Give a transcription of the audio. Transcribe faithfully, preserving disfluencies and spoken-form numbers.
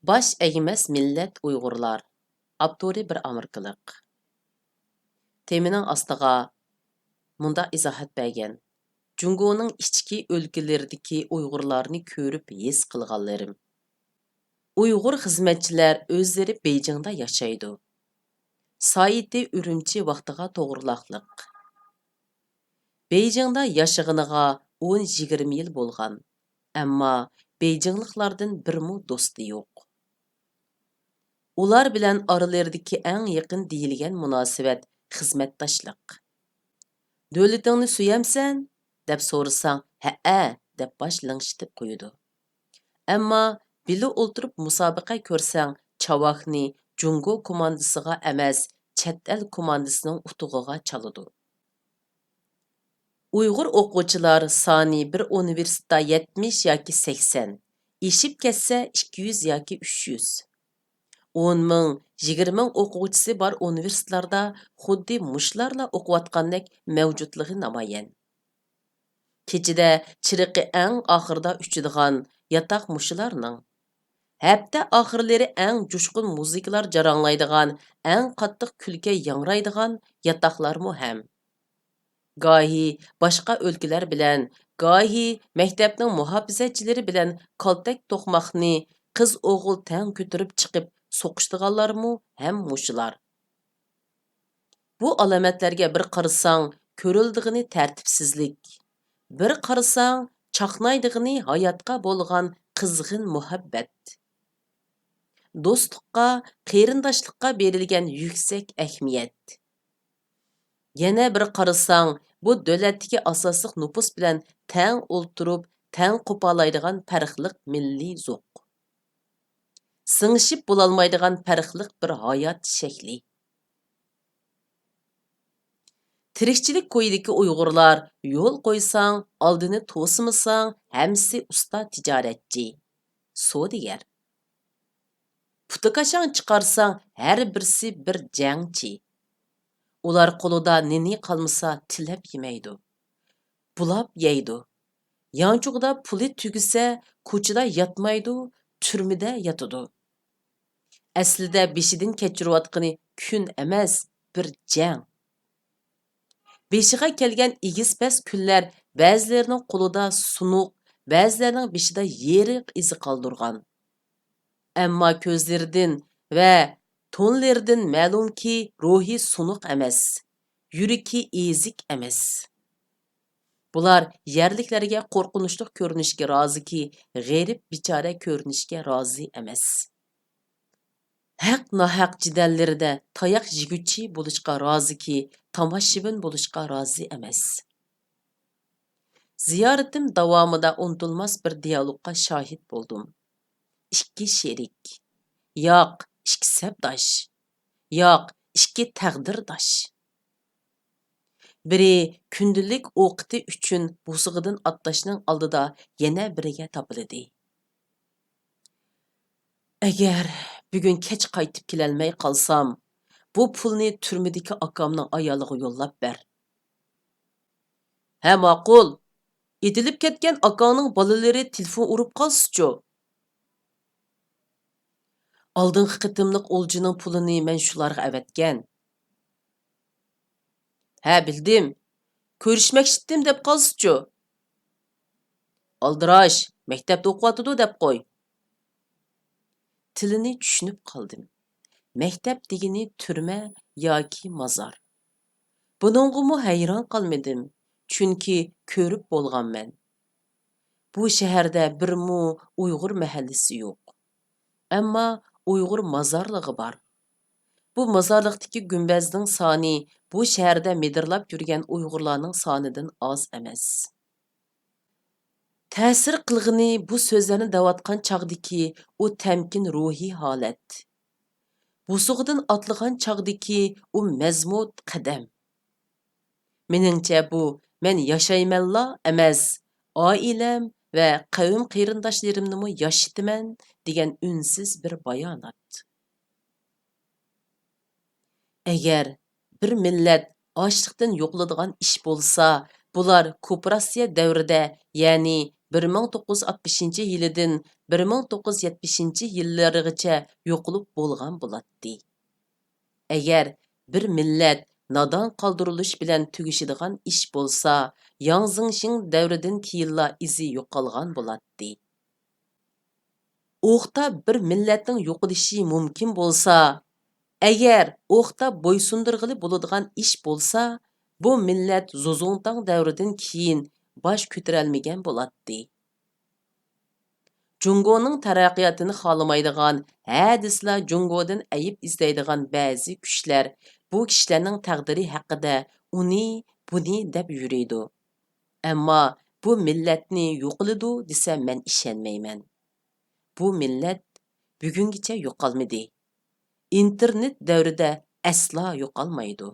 باش ئەگمەس مىللەت ئۇيغۇرلار. ئاپتورى بىر ئامېرىكىلىق. تېمىنىڭ ئاستىغا مۇنداق ئىزاھات بەرگەن: جۇڭگونىڭ ئىچكى ئۆلكىلىرىدىكى ئۇيغۇرلارنى كۆرۈپ ھېس قىلغانلىرىم. ئۇيغۇر خىزمەتچىلەر ئۆزلىرى بېيجىڭدا ياشايدۇ. سايىتى ئۈرۈمچى ۋاقتىغا توغرىلاقلىق. بېيجىڭدا ياشىغىنىغا ئون يىگىرمە يىل بولغان، ئەمما بېيجىڭلىقلاردىن بىرمۇ دوستى يوق. ئۇلار بىلەن ئارىلىرىدىكى ئەڭ يېقىن دېيىلگەن مۇناسىۋەت خىزمەتداشلىق. «دۆلىتىڭنى سۆيەمسەن؟» دەپ سورىساڭ، «ھەئە» دەپ باش لىڭشىتىپ قويىدۇ. ئەمما بىللە ئولتۇرۇپ مۇسابىقە كۆرسەڭ، چاۋاكنى جۇڭگو كوماندىسىغا ئەمەس، چەت ئەل كوماندىسىنىڭ ئۇتۇغىغا چالىدۇ. ئۇيغۇر ئوقۇغۇچىلار سانى بىر ئۇنىۋېرسىتېتتا يەتمىش ياكى سەكسەن، ئېشىپ كەتسە ئىككى يۈز ياكى ئۈچ يۈز. ئون مىڭ، يىگىرمە مىڭ ئوقۇغۇچىسى بار ئۇنىۋېرسىتېتلاردا خۇددى مۇشۇلارلا ئوقۇۋاتقاندەك مەۋجۇتلۇقى نامايان. كېچىدە چىرىقى ئەڭ ئاخىرىدا ئۆچىدىغان ياتاق مۇشۇلارنىڭ. ھەپتە ئاخىرلىرى ئەڭ جۇشقۇن مۇزىكىلار جاراڭلايدىغان، ئەڭ قاتتىق كۈلكە ياڭرايدىغان ياتاقلارمۇ ھەم. گاھى باشقا ئۆلكىلەر بىلەن، گاھى مەكتەپنىڭ مۇھاپىزەتچىلىرى بىلەن كالتەك توقماقنى قىز-ئوغۇل تەڭ كۆتۈرۈپ چىقىپ سوقۇشىدىغانلارمۇ ھەم مۇشۇلار. بۇ ئالامەتلەرگە بىر قارىساڭ، كۆرۈلىدىغىنى تەرتىپسىزلىك، بىر قارىساڭ، چاقنايدىغىنى ھاياتقا بولغان قىزغىن مۇھەببەت، دوستلۇققا، قېرىنداشلىققا بېرىلگەن يۈكسەك ئەھمىيەت. يەنە بىر قارىساڭ، بۇ دۆلەتتىكى ئاساسلىق نوپۇس بىلەن تەڭ ئولتۇرۇپ، تەڭ قوپالايدىغان پەرقلىق مىللىي زوق. سىڭىشىپ بولالمايدىغان پەرقلىق بىر ھايات شەكلى. تىرىكچىلىك كويىدىكى ئۇيغۇرلار يول قويساڭ، ئالدىنى توسىمىساڭ، ھەممىسى ئۇستا تىجارەتچى، سودىگەر. پۇتىكاشاڭ چىقارساڭ، ھەر بىرسى بىر جەڭچى. ئۇلار قولىدا نېنى قالمىسا تىلەپ يېمەيدۇ، بۇلاپ يەيدۇ. يانچۇقىدا پۇلى تۈگىسە، كوچىدا ياتمايدۇ، تۈرمىدە ياتىدۇ. ئەسلىدە بېشىدىن كەچۈرۈۋاتقىنى كۈن ئەمەس، بىر جەڭ. بېشىغا كەلگەن ئېگىز-پەس كۈنلەر بەزىلىرىنىڭ قولىدا سۇنۇق، بەزىلەرنىڭ بېشىدا يېرىق ئىزى قالدۇرغان. ئەمما كۆزلىرىدىن ۋە تونلىرىدىن مەلۇمكى، روھى سۇنۇق ئەمەس، يۈرىكى ئېزىك ئەمەس. بۇلار يەرلىكلەرگە قورقۇنچلۇق كۆرۈنۈشكە رازىكى، غېرىب بىچارە كۆرۈنۈشكە رازى ئەمەس. ھەق-ناھەق جېدەللىرىدە تاياق يېگۈچى بولۇشقا رازىكى، تاماشىبىن بولۇشقا رازى ئەمەس. زىيارىتىم داۋامىدا ئۇنتۇلماس بىر دىيالوگقا شاھىت بولدۇم. ئىككى شېرىك. ياق، ئىككى سەپداش. ياق، ئىككى تەقدىرداش. بىرى كۈندىلىك ئوقىتى ئۈچۈن بوسۇغىدىن ئاتلاشنىڭ ئالدىدا يەنە بىرىگە تاپىلىدى. ئەگەر بۈگۈن كەچ قايتىپ كېلەلمەي قالسام، بۇ پۇلنى تۈرمىدىكى ئاكامنىڭ ئايالىغا يوللاپ بەر. ھە، ماقۇل. ئېتىلىپ كەتكەن ئاكاڭنىڭ بالىلىرى تېلېفون ئۇرۇپ قالسىچۇ؟ ئالدىنقى قېتىملىق ئولجىنىڭ پۇلىنى مەن شۇلارغا ئەۋەتكەن. ھە، بىلدىم. كۆرۈشمەكچىدىم دەپ قالسىچۇ؟ ئالدىراش، مەكتەپتە ئوقۇۋاتىدۇ دەپ قوي. تىلىنى چۈشىنىپ قالدىم. مەكتەپ دېگىنى تۈرمە ياكى مازار. بۇنىڭغىمۇ ھەيران قالمىدىم، چۈنكى كۆرۈپ بولغانمەن. بۇ شەھەردە بىرمۇ ئۇيغۇر مەھەللىسى يوق. ئەمما ئۇيغۇر مازارلىقى بار. بۇ مازارلىقتىكى گۈمبەزنىڭ سانى بۇ شەھەردە مىدىرلاپ يۈرگەن ئۇيغۇرلارنىڭ سانىدىن ئاز ئەمەس. تەسىر قىلغىنى بۇ سۆزلەرنى دەۋاتقان چاغدىكى ئۇ تەمكىن روھىي ھالەت. بوسۇغىدىن ئاتلىغان چاغدىكى ئۇ مەزمۇت قەدەم. مېنىڭچە بۇ مەن ياشايمەنلا ئەمەس، ئائىلەم ۋە قەۋم قېرىنداشلىرىمنىمۇ ياشىتىمەن دېگەن ئۈنسىز بىر بايانات. ئەگەر بىر مىللەت ئاچلىقتىن يوقىلىدىغان ئىش بولسا، بۇلار كوپىراتسىيە دەۋرىدە، يەنى بىر مىڭ توققۇز يۈز ئاتمىشىنچى يىلىدىن بىر مىڭ توققۇز يۈز يەتمىشىنچى يىللىرىغىچە يوقىلىپ بولغان بولاتتى. ئەگەر بىر مىللەت نادان قالدۇرۇلۇش بىلەن تۈگىشىدىغان ئىش بولسا، ياڭ زېڭشىڭ دەۋرىدىن كېيىنلا ئىزى يوقالغان بولاتتى. ئوختا بىر مىللەتنىڭ يوقىلىشى مۇمكىن بولسا، ئەگەر ئوختا بويسۇندۇرغىلى بولىدىغان ئىش بولسا، بۇ مىللەت زۇزۇڭتاڭ دەۋرىدىن كېيىن باش كۆتۈرەلمىگەن بولاتتى. جۇڭگونىڭ تەرەققىياتىنى خالىمايدىغان، ھە دېسىلا جۇڭگودىن ئەيىب ئىزدەيدىغان بەزى كۈچلەر بۇ كىشىلەرنىڭ تەقدىرى ھەققىدە ئۇنى، بۇنى دەپ يۈرىدۇ. ئەمما بۇ مىللەتنى يوقىلىدۇ دېسە مەن ئىشەنمەيمەن. بۇ مىللەت بۈگۈنگىچە يوقالمىدى. ئىنتېرنېت دەۋرىدە ئەسلا يوقالمايدۇ.